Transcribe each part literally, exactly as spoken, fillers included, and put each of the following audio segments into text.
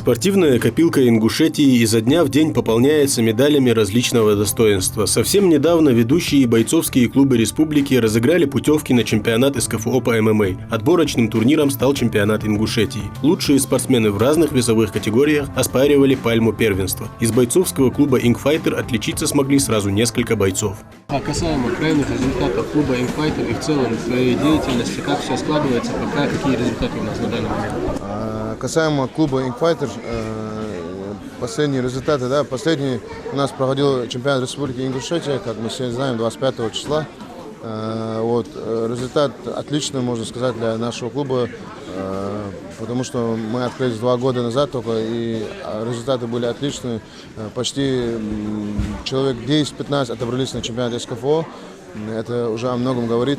Спортивная копилка Ингушетии изо дня в день пополняется медалями различного достоинства. Совсем недавно ведущие бойцовские клубы республики разыграли путёвки на чемпионат СКФО по ММА. Отборочным турниром стал чемпионат Ингушетии. Лучшие спортсмены в разных весовых категориях оспаривали пальму первенства. Из бойцовского клуба «Инкфайтер» отличиться смогли сразу несколько бойцов. А касаемо крайних результатов клуба «Инкфайтер» и в целом твоей деятельности, как всё складывается, пока какие результаты у нас на данный момент? А, касаемо клуба «Инкфайтер», э, последние результаты, да, последний у нас проходил чемпионат Республики Ингушетия, как мы все знаем, двадцать пятого числа. Э, вот, э, результат отличный, можно сказать, для нашего клуба, э, потому что мы открылись два года назад только, и, а, результаты были отличные. Э, почти, м, человек десять-пятнадцать отобрались на чемпионат СКФО. М, это уже о многом говорит.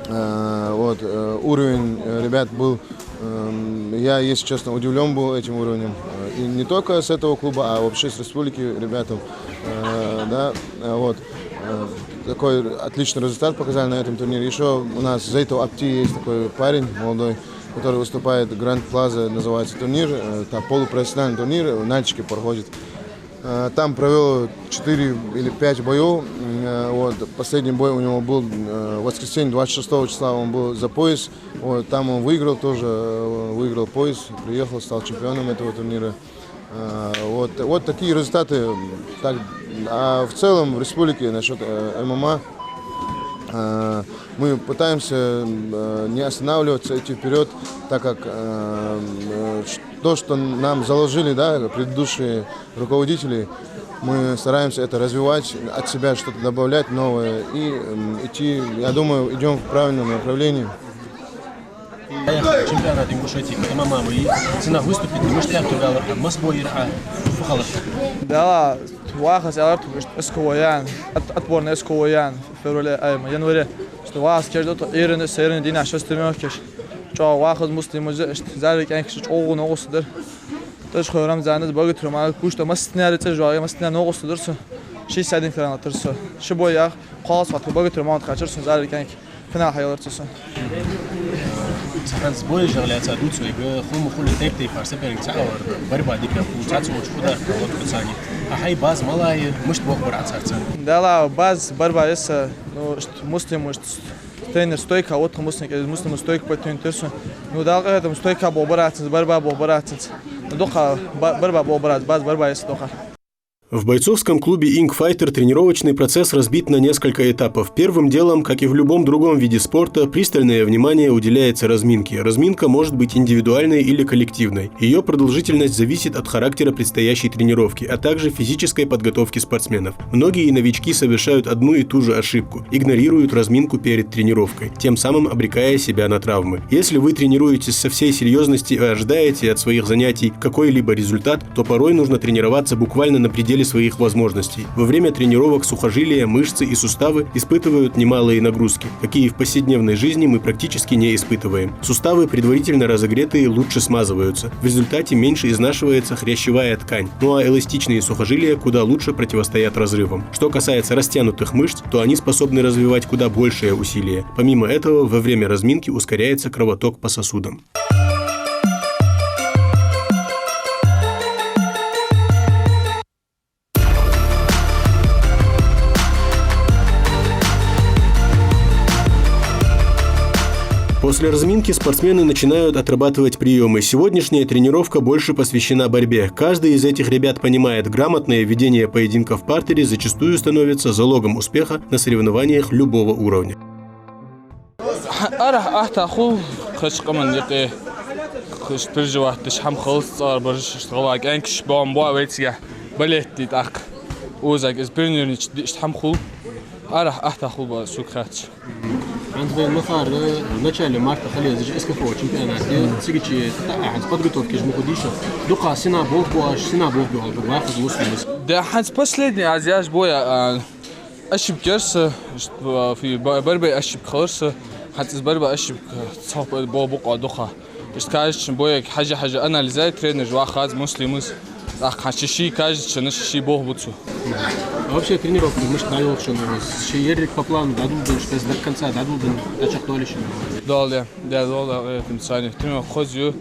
Э, вот, э, уровень, э, ребят был, эм, я, если честно, удивлён был этим уровнем. Э, и не только с этого клуба, а вообще с республики ребятам. Э, да, э, вот. Э, такой отличный результат показали на этом турнире. Ещё у нас Зейто Апти есть такой парень молодой, который выступает, Гранд Плаза называется турнир, э, там полупрофессиональный турнир, в Нальчике проходит. Э, там провёл четыре или пять боёв. М, э, вот, последний бой у него был, э, в воскресенье, двадцать шестого числа, он был за пояс. Вот, там он выиграл тоже, э, выиграл пояс, приехал, стал чемпионом этого турнира. Э, вот, вот такие результаты. Так, а в целом в республике насчёт, э, ММА, э, мы пытаемся, э, не останавливаться, идти вперёд, так как, э, э, ш-, то, что нам заложили, да, предыдущие руководители, мы стараемся это развивать, от себя что-то добавлять новое и, м, идти, я думаю, идём в правильном направлении. Чемпионат Ингушетии по ММА вай, цунах выступить мишта тоъал, масса бой яр, фу хилар? Да, вахаз аьлар тхо, СКФО яьннай, от-, отборный СКФО яьннай, феврале, ай, январе. Что вахаз кежа да тхо, Ӏуйранна, Ӏуйранна дийнахьа шестнадцать часов кеш. ЧӀоагӀа вахаз Муслим ва из, ишта Зерригача кӀаьнкашта чӀоагӀа новкъостал дар. Тешхой Рамзан из, Богатырев Малик, кучта массане а рицкъа жоагӀа, массане а новкъостал дар цо. Шестьдесят один килограмм тар цо. Ши бой яьха, кхоалагӀа схватка Богатырев Мамат кхаьчар цунна, Зерригача кӀаьнка. Финал хьаелар цо сона. ХӀанз боеш жагӀлаца дуцвайга, хӀама хул тайп-тайпара соперник цаӀ вар, борьба дика хул, цаӀ ца волча фу дар хьалот хьуцани. А хьай база мала я, мишта бохабар Ӏа царца? Дала база борьба я са, ну, ишта Муслим, ишта тренер стойка, вот Муслим, Муслим стойка подтянуть тир сона. Ну, Дала къахетам, стойка бохабар Ӏа цунца, борьба бохабар Ӏа цунца. Ну, дукха ба-, борьба бохабар Ӏа цунца, база борьба я са дукха. В бойцовском клубе «Инкфайтер» тренировочный процесс разбит на несколько этапов. Первым делом, как и в любом другом виде спорта, пристальное внимание уделяется разминке. Разминка может быть индивидуальной или коллективной. Её продолжительность зависит от характера предстоящей тренировки, а также физической подготовки спортсменов. Многие новички совершают одну и ту же ошибку, игнорируют разминку перед тренировкой, тем самым обрекая себя на травмы. Если вы тренируетесь со всей серьёзности и ожидаете от своих занятий какой-либо результат, то порой нужно тренироваться буквально на пределе своих возможностей. Во время тренировок сухожилия, мышцы и суставы испытывают немалые нагрузки, какие в повседневной жизни мы практически не испытываем. Суставы, предварительно разогретые, лучше смазываются. В результате меньше изнашивается хрящевая ткань, ну а эластичные сухожилия куда лучше противостоят разрывам. Что касается растянутых мышц, то они способны развивать куда большее усилие. Помимо этого, во время разминки ускоряется кровоток по сосудам. После разминки спортсмены начинают отрабатывать приёмы. Сегодняшняя тренировка больше посвящена борьбе. Каждый из этих ребят понимает, грамотное ведение поединка в партере зачастую становится залогом успеха на соревнованиях любого уровня. Арахьа атта хул, кхыча къаман юкъе, кхыча переживать деш хӀама хилац, цӀагӀара бараш, ишта гӀалгӀай кӀаьнкаш боам боа вайцига балет ди тӀаккха. Узаг из пионернича ди ишта хӀама хул. Арахьа атта хул ба сога хаьттача. ХӀанз вай ма харра, в начале марта хила езаш СКФО чемпионат я, цига чу тӀа хӀанз подготовкаш ма хул дийша. Дукха сина болх бу аш, сина болх бу хьал, вахаз Муслимас. Да, хӀанз последний аз яьча боя, а, ошибка яр са, ишта, а, фи ба-, борьбе ошибка хилар са, хӀанз из борьбе ошибка цхьа бо-, бу-кх дукха. Ишта каждый бояга хьажа-хьажа анализ яь тренер вахаз Муслимас. ТӀаккха хӀанз ший-ший каждый ший болх бу цо. А вообще тренировка мишта дӀайолча, ший ерриг по плану дӀадоладенна, без до конца дӀадоладенна, дӀачакхдоалий шун? Доал, да, да, доал, да, э, тем сани. Тренировка хоза я.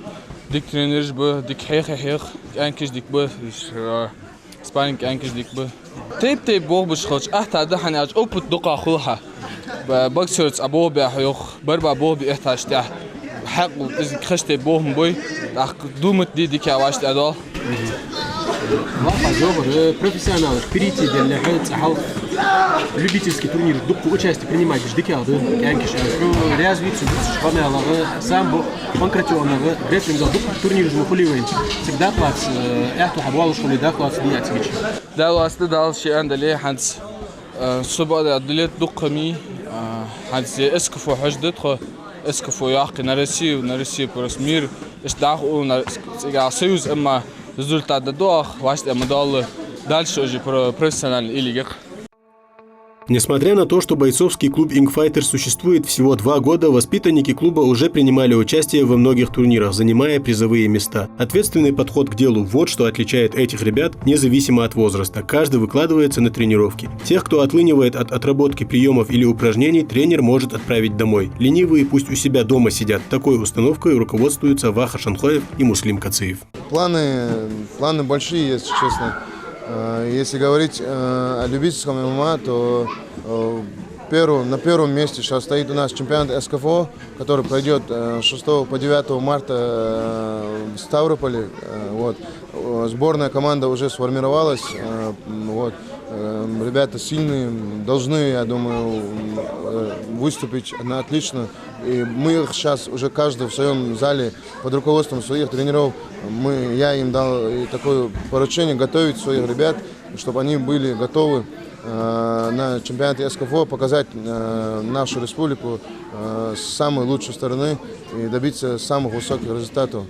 Дика тренераш ба, дика хьеха, хьеха, кӀаьнкаш дика ба, иш, а, спарринг кӀаьнкаш дика ба. Тайп-тайпара болх беш хилча, ахтарда хьан аьлча, опыт дукха хул хьа. Б-, боксёрца а болх бе хьо йоах, барба болх бе ахташ тӀехь. Хьакъ, из хаш тайпа болх ма бой, тӀаккха думать де дика ваш тӀехь дол. Ваха зобар, э, профессионал, перейти деллехь, цахьал любительский турнир, дукха участие принимать беш дика да, кӀаьнкаш, э, развиться беш, хьо мел лагӀа, самбо, панкратионага, греплинг зал, дукха турнираш ма хулий вай. Цига дакъа лаца, э, эхь тоха болаш хулий, дакъа лаца дий а цига чу. Дала ласта, Дала ши андале хьанц. Э, субада дилет дукха ми, э, хьанц СКФО хьожда тхо, СКФО яхкхи на Россию, на Россию просто мир, иш даха у на цига союз, амма результат да дуах, ваш тӀема долла, дальше уже про-, профессиональный илигах. Несмотря на то, что бойцовский клуб Ингфайтер существует всего два года, воспитанники клуба уже принимали участие во многих турнирах, занимая призовые места. Ответственный подход к делу — вот что отличает этих ребят, независимо от возраста. Каждый выкладывается на тренировки. Тех, кто отлынивает от отработки приёмов или упражнений, тренер может отправить домой. Ленивые пусть у себя дома сидят. Такой установкой руководствуются Ваха Шанхоев и Муслим Кациев. Планы, планы большие, если честно. Э, если говорить, э, о любительском ММА, то, э, первым, на первом месте сейчас стоит у нас чемпионат СКФО, который пройдёт, э, с шестого по девятое марта, э, в Ставрополе. Э, вот. Э, сборная команда уже сформировалась. Э, м, вот. Э, ребята сильные, должны, я думаю, м, э, выступить на отлично. И мы их сейчас уже каждый в своём зале под руководством своих тренеров, мы, я им дал и такое поручение готовить своих ребят, чтобы они были готовы, э, на чемпионате СКФО показать, э, нашу республику, э, с самой лучшей стороны и добиться самых высоких результатов.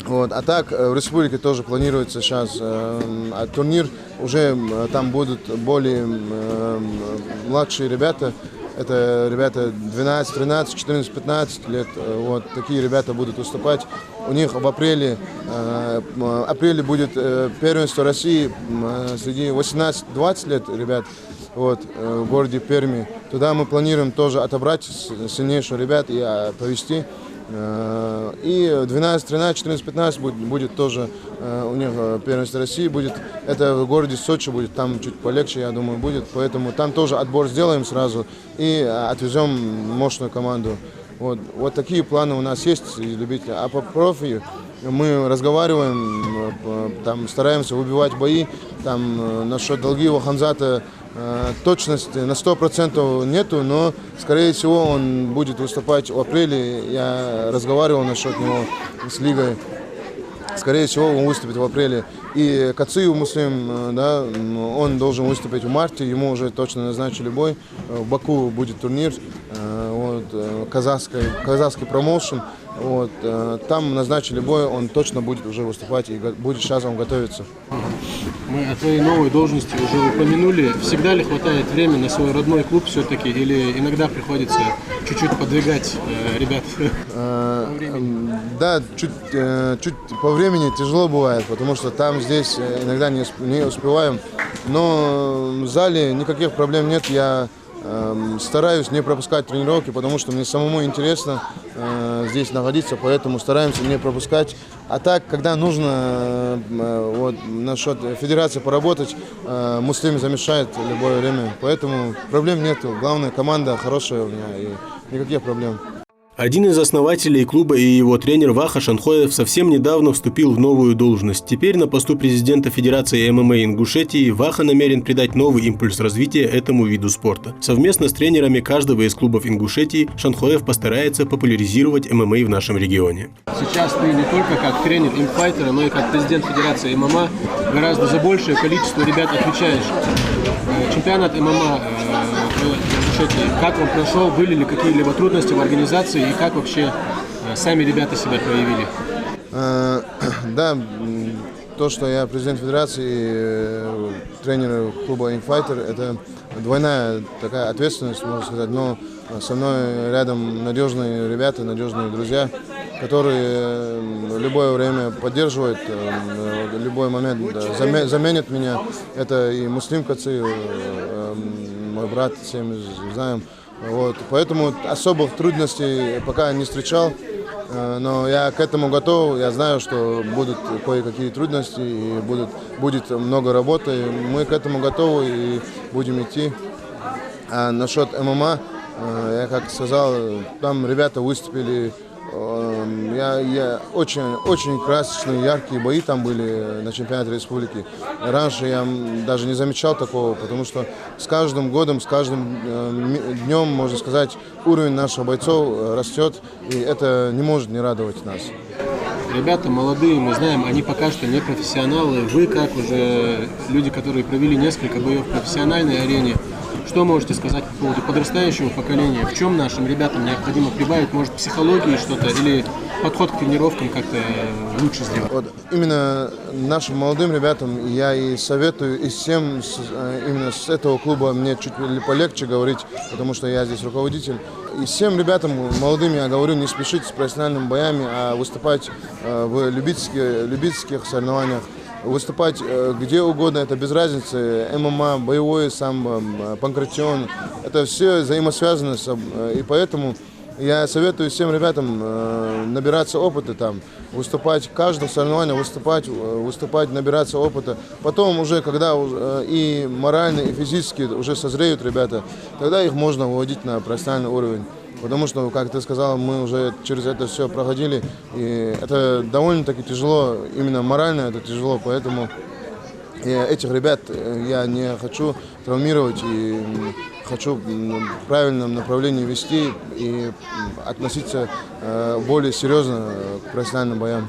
Вот. А так, э, в республике тоже планируется сейчас, э, м, а, турнир. Уже, м, там будут более, м, э, м, младшие ребята. Это ребята двенадцать, тринадцать, четырнадцать, пятнадцать лет. Э, вот такие ребята будут выступать. У них в апреле, э, м, апреле будет, э, первенство России, м, э, среди восемнадцать-двадцать лет ребят. Вот, э, в городе Перми. Туда мы планируем тоже отобрать с-, сильнейших ребят и, а, повезти. Э, и двенадцать тринадцать, четырнадцать пятнадцать будет, будет тоже, э, у них, э, первенство России будет. Это в городе Сочи будет, там чуть полегче, я думаю, будет. Поэтому там тоже отбор сделаем сразу и, а, отвезём мощную команду. Вот, вот такие планы у нас есть, и любители. А по профи мы разговариваем, э, п-, там стараемся выбивать бои. Там, э, насчёт Долгиева Хамзата, э, точности на сто процентов нету, но, скорее всего, он будет выступать в апреле. Я разговаривал насчёт него с лигой. Скорее всего, он выступит в апреле. И Кациев Муслим, э, да, м, он должен выступить в марте, ему уже точно назначили бой. Э, в Баку будет турнир, э, вот, э, казахский, казахский промоушен. Вот, э, там назначили бой, он точно будет уже выступать и го-, будет сейчас он готовиться. Мы о твоей новой должности уже упомянули. Всегда ли хватает времени на свой родной клуб всё-таки, или иногда приходится чуть-чуть подвигать, э, ребят? Э, по времени? М, да, чуть, э, чуть по времени тяжело бывает, потому что там, здесь, э, иногда не усп-, не успеваем. Но, м, в зале никаких проблем нет. Я, эм, стараюсь не пропускать тренировки, потому что мне самому интересно, э, здесь находиться, поэтому стараемся не пропускать. А так, когда нужно, э, м, э, вот, насчёт федерации поработать, э, Муслим замещает в любое время. Поэтому проблем нету. Главное, команда хорошая у меня, и никаких проблем. Один из основателей клуба и его тренер Ваха Шанхоев совсем недавно вступил в новую должность. Теперь на посту президента Федерации ММА Ингушетии Ваха намерен придать новый импульс развития этому виду спорта. Совместно с тренерами каждого из клубов Ингушетии Шанхоев постарается популяризировать ММА в нашем регионе. Сейчас ты не только как тренер Ингфайтера, но и как президент Федерации ММА гораздо за большее количество ребят отвечаешь. Э, чемпионат ММА, э, в Ингушетии, как он прошёл, были ли какие-либо трудности в организации и как вообще, э, сами ребята себя проявили? Э, да, м, то, что я президент федерации и, э, тренер клуба Ингфайтер, это двойная такая ответственность, можно сказать. Но со мной рядом надёжные ребята, надёжные друзья, которые, м, в любое время поддерживают, э, в любой момент, э, заме-, заменят меня. Это и Муслим Кациев, э, м, мой брат, все мы знаем. Вот, поэтому особых трудностей пока не встречал. Э, Но я к этому готов, я знаю, что будут кое-какие трудности и будут, будет много работы. Мы к этому готовы и будем идти. А насчет ММА, э, я как сказал, э, там ребята выступили. Эм, Я, я очень, очень красочные, яркие бои там были на чемпионате республики. Раньше я м, даже не замечал такого, потому что с каждым годом, с каждым днем, можно сказать, уровень наших бойцов э, растет, и это не может не радовать нас. Ребята молодые, мы знаем, они пока что не профессионалы. Вы, как уже люди, которые провели несколько боев в профессиональной арене, что можете сказать по поводу подрастающего поколения? В чем нашим ребятам необходимо прибавить? Может, психологии что-то или подход к тренировкам как-то лучше сделать? Вот именно нашим молодым ребятам я и советую, и всем с- э, именно с этого клуба мне чуть ли полегче говорить, потому что я здесь руководитель. И всем ребятам молодым я говорю, не спешить с профессиональными боями, а выступать э, в любительских, любительских соревнованиях, выступать э, где угодно, это без разницы, ММА, боевое самбо, м, э, панкратион, это все взаимосвязано, с об- э, и поэтому я советую всем ребятам э, набираться опыта там, выступать в каждом соревновании, выступать, э, выступать, набираться опыта. Потом уже, когда э, и морально, и физически уже созреют ребята, тогда их можно выводить на профессиональный уровень. Потому что, как ты сказал, мы уже через это все проходили, и это довольно-таки тяжело, именно морально это тяжело, поэтому и этих ребят э, я не хочу травмировать и м, хочу м, в правильном направлении вести и м, относиться э, более серьезно к профессиональным боям.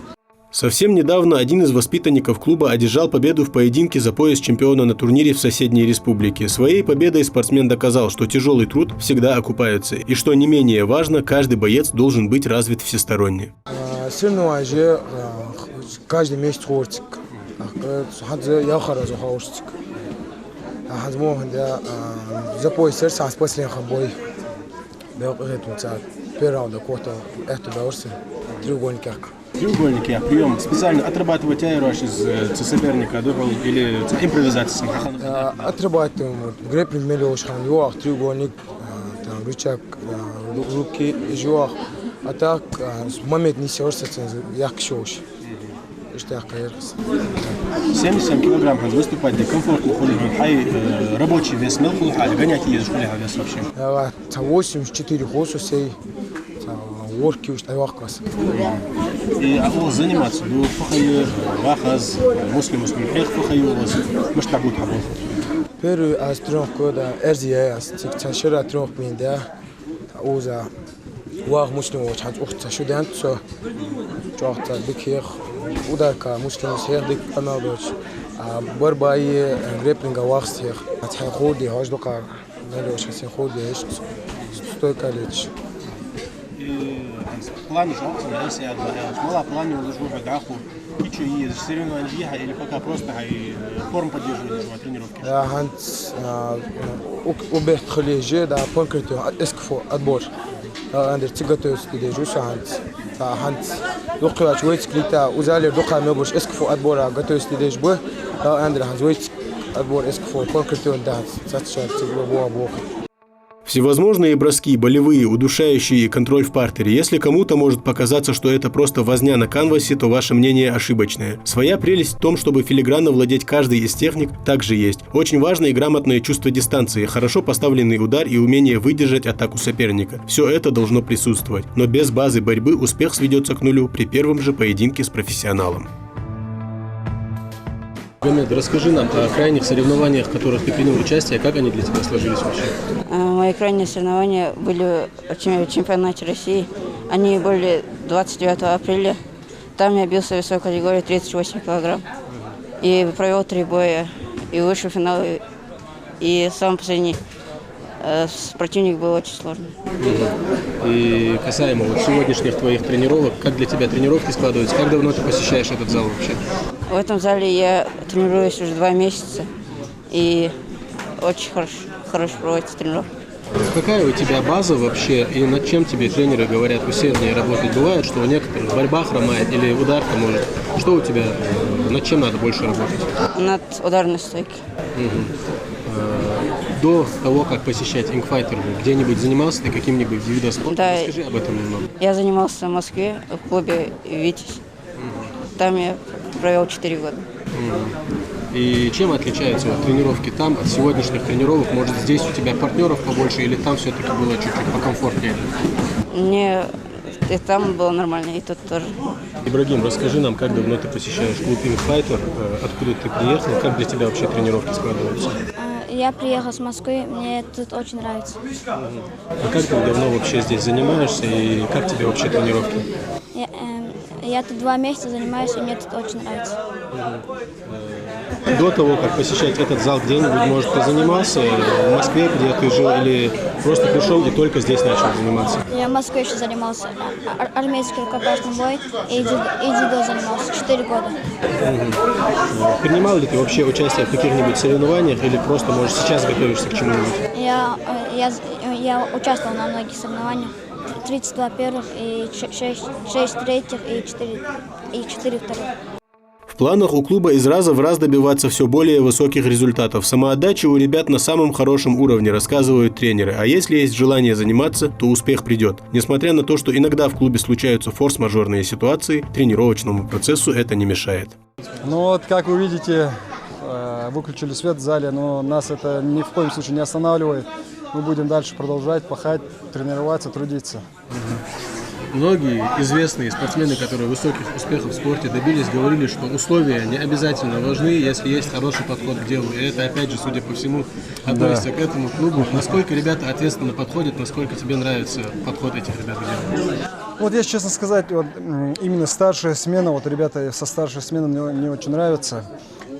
Совсем недавно один из воспитанников клуба одержал победу в поединке за пояс чемпиона на турнире в соседней республике. Своей победой спортсмен доказал, что тяжелый труд всегда окупается, и что не менее важно, каждый боец должен быть развит всесторонне. Соревнованеш каждый месяц хурцик. Ханз яхар аз хурцик. Ханз моханда за пояс сар сас последний бой. Бел это цар. Первый раунд кота это баурсы. Треугольник. Треугольник я прием. Специально отрабатывать айрош из э, соперника духал или импровизация сам. Отрабатываем. Грэпплинг мелош хан юах, треугольник, там рычаг, руки юах. А так момент не сёрся, яхк шош. Иштяхка ярхас. Семьдесят семь килограмм ханз выступать де комфортно хули хай э, рабочий вес мел хули хай гонять езаш хули хай вес вообще. Ца восемьдесят четыре хосу сей. Ца ворки уж тайвахкас. И а у заниматься ду фахай вахаз мусли мусли хех фахай у вас. Муш табут хабу. Первый аз трёх года эрзия аз цик ца шира трёх бин да. Уза вах мусли воч ханз ух ца шуден цо. Чох ца бик хех. Ударка мусли мус хех бик амал доч. А борьба и грэпплинга вахс хех. Аз хай худи хож дукар. Налёш хасен худи хеч. Стойка леч. План уж алцын, если я два. Мала план уж уже даху. И что, и соревнования ехать или пока просто хай э, форму поддерживать на тренировке? Ханц убех хлеже да панкратион эскфо отбор. Андер ци готовится дедежу ханц. Ханц духлач войцк лита узалер духа мебуш эскфо отбора готовится дедеж бы. Андер ханц войцк отбор эскфо панкратион да ханц. Цацшар ци бо бо. Всевозможные броски, болевые, удушающие и контроль в партере. Если кому-то может показаться, что это просто возня на канвасе, то ваше мнение ошибочное. Своя прелесть в том, чтобы филигранно владеть каждой из техник, также есть. Очень важно и грамотное чувство дистанции, хорошо поставленный удар и умение выдержать атаку соперника. Все это должно присутствовать. Но без базы борьбы успех сведется к нулю при первом же поединке с профессионалом. Гамед, расскажи нам о крайних соревнованиях, в которых ты принял участие, как они для тебя сложились вообще? Мои крайние соревнования были в чемпионате России. Они были двадцать девятого апреля. Там я бился в весовой категории тридцать восемь килограмм. И провел три боя. И вышел в финал, и, и самый последний Э, с- противник был очень сложный. И касаемо вот сегодняшних твоих тренировок, как для тебя тренировки складываются? Как давно ты посещаешь этот зал вообще? В этом зале я тренируюсь уже два месяца, и очень хорошо, хорошо проводится тренировка. Какая у тебя база вообще и над чем тебе тренеры говорят усерднее работать? Бывает, что у некоторых борьба хромает или ударка может? Что у тебя, э, над чем надо больше работать? Над ударной стойкой. Мгм. Э, до того, как посещать Ink Fighter, где-нибудь занимался ты каким-нибудь видом спорта? Да. Расскажи об этом немного. Я занимался в Москве, в клубе «Витязь». Там я провёл четыре года. Мгм. И чем отличаются вот тренировки там от сегодняшних тренировок? Может, здесь у тебя партнёров побольше, или там всё-таки было чуть-чуть покомфортнее? Мне и там было нормально, и тут тоже. Ибрагим, расскажи нам, как давно ты посещаешь клуб Ink Fighter, э, откуда ты приехал, как для тебя вообще тренировки складываются? А, я приехал с Москвы, мне тут очень нравится. А как ты давно вообще здесь занимаешься и как тебе вообще тренировки? Я, эм, я тут два месяца занимаюсь, и мне тут очень нравится. До того, как посещать этот зал, где-нибудь, может, ты занимался в Москве, где ты жил, или просто пришёл и только здесь начал заниматься? Я в Москве ещё занимался. Ар-, армейский рукопашный бой и дзю-, и дзюдо занимался четыре года. Мгм. Принимал ли ты вообще участие в каких-нибудь соревнованиях или просто, может, сейчас готовишься к чему-нибудь? Я, э, я з-, я участвовал на многих соревнованиях. Тридцать два первых и ше-, шесть, шесть третьих и четыре, и четыре вторых. В планах у клуба из раза в раз добиваться всё более высоких результатов. Самоотдача у ребят на самом хорошем уровне, рассказывают тренеры. А если есть желание заниматься, то успех придёт. Несмотря на то, что иногда в клубе случаются форс-мажорные ситуации, тренировочному процессу это не мешает. Ну вот, как вы видите, э, выключили свет в зале, но нас это ни в коем случае не останавливает. Мы будем дальше продолжать пахать, тренироваться, трудиться. Многие известные спортсмены, которые высоких успехов в спорте добились, говорили, что условия не обязательно важны, если есть хороший подход к делу. И это, опять же, судя по всему, относится к этому клубу. Насколько ребята ответственно подходят, насколько тебе нравится подход этих ребят к делу? Вот, если честно сказать, вот, м, именно старшая смена, вот ребята со старшей смены мне не очень нравятся.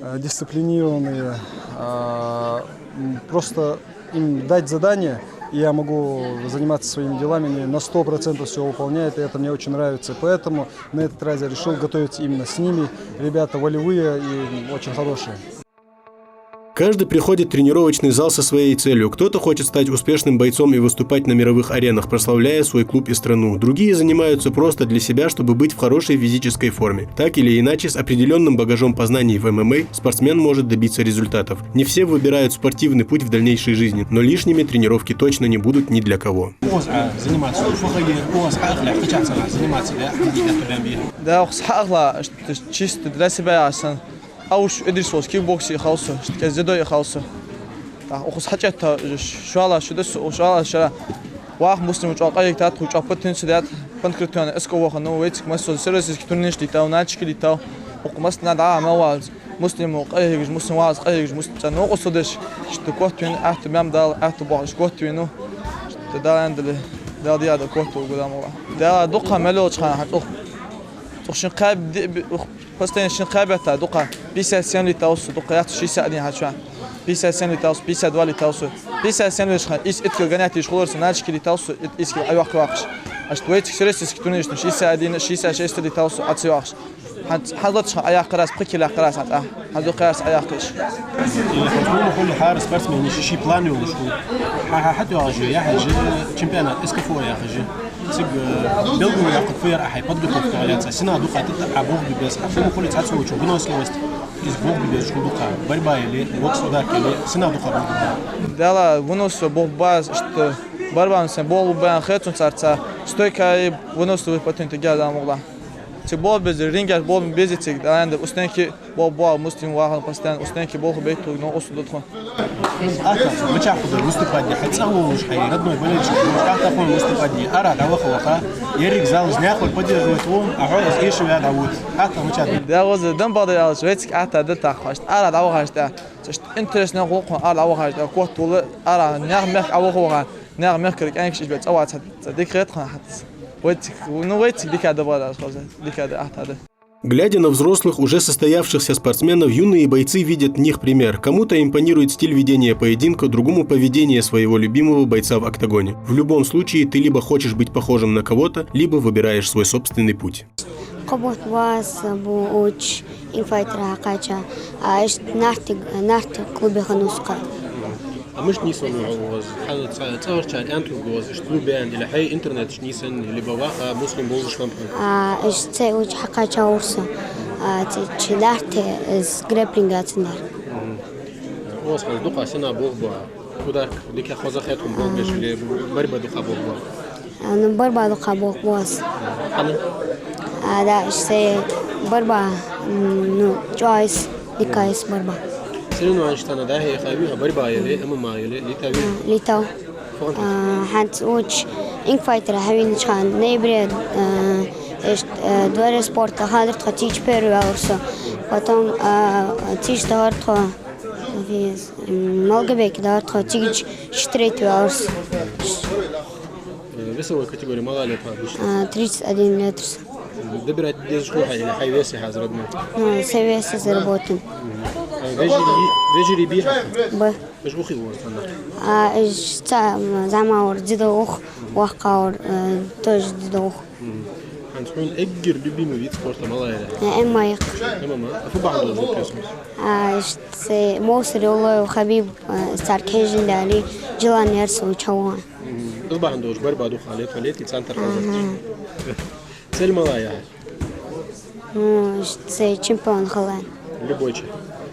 Э, дисциплинированные, а, м, просто им дать задание, и я могу заниматься своими делами, они на сто процентов всё выполняют, и это мне очень нравится. Поэтому на этот раз я решил готовиться именно с ними. Ребята волевые и очень хорошие. Каждый приходит в тренировочный зал со своей целью. Кто-то хочет стать успешным бойцом и выступать на мировых аренах, прославляя свой клуб и страну. Другие занимаются просто для себя, чтобы быть в хорошей физической форме. Так или иначе, с определённым багажом познаний в М М А спортсмен может добиться результатов. Не все выбирают спортивный путь в дальнейшей жизни, но лишними тренировки точно не будут ни для кого. Укхаза заниматься, фу хьаге, укхаза хьаахале, кхычахьа цхьаннахьа заниматься, да, хьаде, да, туда бе. Да, укхаза хьаахале, чисто для себя яхаш санна. А уж Идрис волча кикбоксе яхав со, шта кӀеззига дзюдо яхав со. ТӀаккха укхаза хьачӀетта, шоллагӀа шу да со, шоллагӀча шера ваха Муслима чӀоагӀа къахьийгад, тхога чӀоагӀа потенциал яьд, Панкратионо эска ваха, ну, вайцига массаза всероссийски турнираш дайтав, начки дайтав. Укх массанахьа дӀа а ма валлац. Муслима къахьийгаш, Муслим валлалца къахьийгаш, Муслим цӀена новкъостал деш, шта котвена, аьттув баьб Дала, аьттув бохаш котвена. Шта Дала аьннадале, Дала дийя да котваргва, Дала мукъагӀа. Дала дукха мел йолча хана хьа цӀух. Цу шин кхаь б-, ди-, би-, ух, постоянно шин кхаь бетта дукха. Пятьдесят семь лийтав со, дукха яц шестьдесят один хьача. Пятьдесят семь лийтав со, пятьдесят два лийтав со. Пятьдесят семь лийтача хана, ийс итт кило гонять еш хулар со, начки лийтав со, ит-, ийс кило Ӏойоаккхаш. Ашта вайцига всероссийски турнирашка шестьдесят один, шестьдесят шесть лийтав со, Ӏоцайоаккхаш. ХӀанз хьаллаташ хана Ӏояьккхар аз, пхи кило яьккхар аз хьа тӀа. ХӀанз дукха яр са Ӏояьккхаш. Или хьона хуле хӀара спортсмена ший-ший план йолаш хул. Хьа-хьа хьатӀайоагӀаш я, яхьаш я чемпионат С К Ф О яхаш я. Цига, э, белгалъяккха фу яр Ӏа подготовка яц, сенна дукха тӀа Ӏа болх бе беза, Ӏа фу хуле цхьацца волча выносливость, из болх бе безаш хул дукха. Борьба яле, бокс, ударка яле, сенна дукха болх бе беза. Дала выносливость болх бац, иштта борьбан сен болх бе беза хецун царца. Стойка и выносливость потом тига Дала мукъагӀа. Цига болх беза, рингаш болх беза цига, Дала аьннадале, устенки болх бе беза, Муслим вахана постоянно, устенки болх бе тхога, но усу дутхун. Ахьа, мичахь хургда выступать де, хьай цӀагӀа волаш, хьай родной болельщик волаш, ахьа тахана выступать де, арахьа дӀаваха-ваха, еррига зал из наьхор поддерживать ву, а хьо из эшаваь дӀавода. Ахьа мичахь да? Да, ваза, дам бада ялаш, вайцига ахьа да таххаш, арахьа дӀавахаш тӀа. Цхьа иштта интересно гӀулакх хьона арахьа дӀавахаш тӀа, котвала, арахьа наьха мехка Ӏоваха-ваха, наьха мехкара кӀаьнкаш ишбе цӀавац, цхьа дика хет хьона хьац. Вайцига, ну, вайцига дика да бада, хоза, дика да, ахьа да. Глядя на взрослых, уже состоявшихся спортсменов, юные бойцы видят в них пример. Кому-то импонирует стиль ведения поединка, другому поведение своего любимого бойца в октагоне. В любом случае, ты либо хочешь быть похожим на кого-то, либо выбираешь свой собственный путь. Кхо бутт ваз бу уч Ink Fighter хьакхаьча, а иштта Нарты, Нарты клубе хиннав со кхы. А мишта нийсвеннав хьо укхаза? Хьа цӀа-, цӀагӀарчар аьннад хьога укхаза, иштта лу бе аьнна, или хьай интернетаца нийсвеннав, либо ваха муслим болаш хиннав хьона? А, иштта цу чу хьакхаьчав со, а, цу чу дар те, из грэпплинг яц цун дар. Мгм. Укхаза хьа дукха сенна болх бу? Удар дика хоза хет хьона болх беш, или борьба дукха болх бу? А, ну, борьба дукха болх бу укхаза. Хьана? А, да, иштта борьба, м, ну, чӀоагӀа йиса, дика йиса борьба. Соревнованешта тӀа дӀахьехавий хьо, борьба яле, ММА яле, летавий? А, летав. Фу хиннад? А, хӀанз цу чу Инкфайтера хьавенача хана ноябре, а, иштта, а, Дворец спорта хьадар тхо, цу чу первый ваьлар со. Потом, а, цу чу дахар тхо, вес, м, Малгобеке дахар тхо, цигача третий ваьлар со. Э, весовой категории малагӀа лет ва? А, тридцать один лет. Добирать дезаш хул хьа или хьай вес я хьа из родной? Ну, са вес я из родной. Мгм. Э, вежарий, вежарий бий хьа? Ба. Уж укхаза укх цхьана? А, уж цхьа, м, зӀамагӀвар дзюдо ух, воккхагӀвар, э, тоже дзюдо ух. Мгм. ХӀанз хьона эггара любимый вид спорта малагӀа я? Э, ММА я. ММА? А фу бахьан долаш ва укхаза? А, иштта са мовсар йоллай Хабиб, э, царга хьежжа дале, желание яр са чу ваха. Мгм. Из бахьан долаш борьба дукха лет ва, лет и центр хоза. Ага. Цель малагӀа я хьа? Ну, иштта са чемпион хила. Любой чу?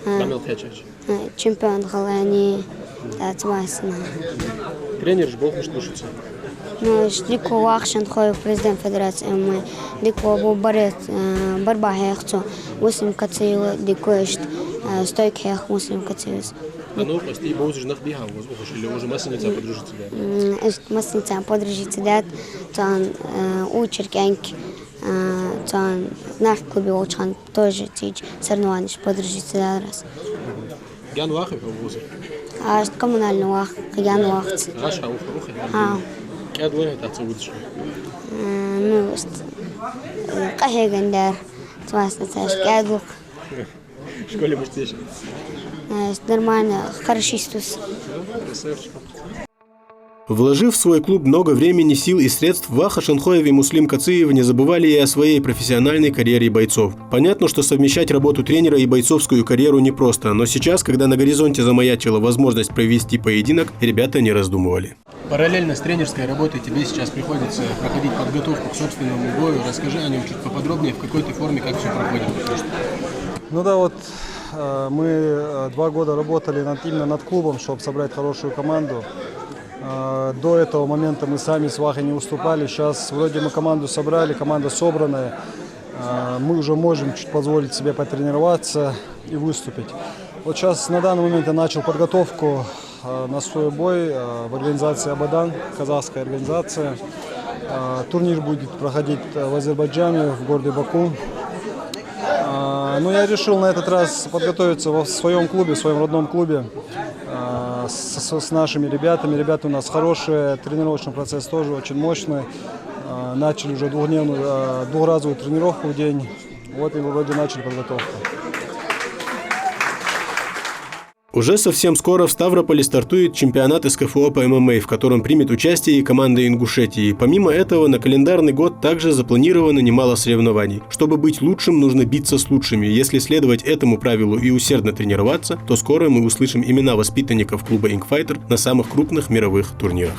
А. ДӀа мел кхаьчача? А, чемпион хила, яъни, да, цу массанахьа. Тренераш болх мишта бу шуца? Ну, иштта Дикула Вахашинхоев, президент федерации ММА. Дикула бу борец, э, борьба хьех цо, Муслим Кациев, Дикула иштта, э, стойка хьех Муслим Кациевс. А ну, къасти бовзаш нах бий хьа укхаза ухаш, или уже массанеца подружиться даьд? М, иштта массанеца подружиться даьд, цун, э, учир кӀаьнк, э, цун нах клубе волча хана тоже цу чу соревнованеш подружиться даьд раз. Гаьна вахав хьо укхаза? А, иштта коммунальни вах, гаьна вахац. ГӀаш хьа ух, ух? А. КӀаьда лой хьа тӀаккха цу вудаш? Э, ну, иштта, э, къахьегам дар, цу массанеца иштта кӀаьда лух. В школе мишта еш? Э, нормально, хорошо йистус. Красавчик. Вложив в свой клуб много времени, сил и средств, Ваха Шинхоев и Муслим Кациев не забывали и о своей профессиональной карьере бойцов. Понятно, что совмещать работу тренера и бойцовскую карьеру непросто, но сейчас, когда на горизонте замаячила возможность провести поединок, ребята не раздумывали. Параллельно с тренерской работой тебе сейчас приходится проходить подготовку к собственному бою. Расскажи о нём чуть поподробнее, в какой ты форме, как всё проходит пока что. Ну да, вот, э, мы, э, два года работали над, именно над клубом, чтоб собрать хорошую команду. Э, до этого момента мы сами с Вахой не выступали. Щас вроде мы команду собрали, команда собранная. Э, мы уже можем чуть позволить себе потренироваться и выступить. Вот щас, на данный момент, я начал подготовку э, на свой бой, э, в организации «Абадан», казахская организация. Э, турнир будет проходить, э, в Азербайджане, в городе Баку. Э, но я решил на этот раз подготовиться во, в своём клубе, в своём родном клубе, э, с, с, с нашими ребятами. Ребята у нас хорошие, тренировочный процесс тоже очень мощный. Э, начали уже двухдневную, э, двухразовую тренировку в день. Вот и вроде начали подготовку. Уже совсем скоро в Ставрополе стартует чемпионат СКФО по ММА, в котором примет участие и команда Ингушетии. Помимо этого, на календарный год также запланировано немало соревнований. Чтобы быть лучшим, нужно биться с лучшими. Если следовать этому правилу и усердно тренироваться, то скоро мы услышим имена воспитанников клуба Инкфайтер на самых крупных мировых турнирах.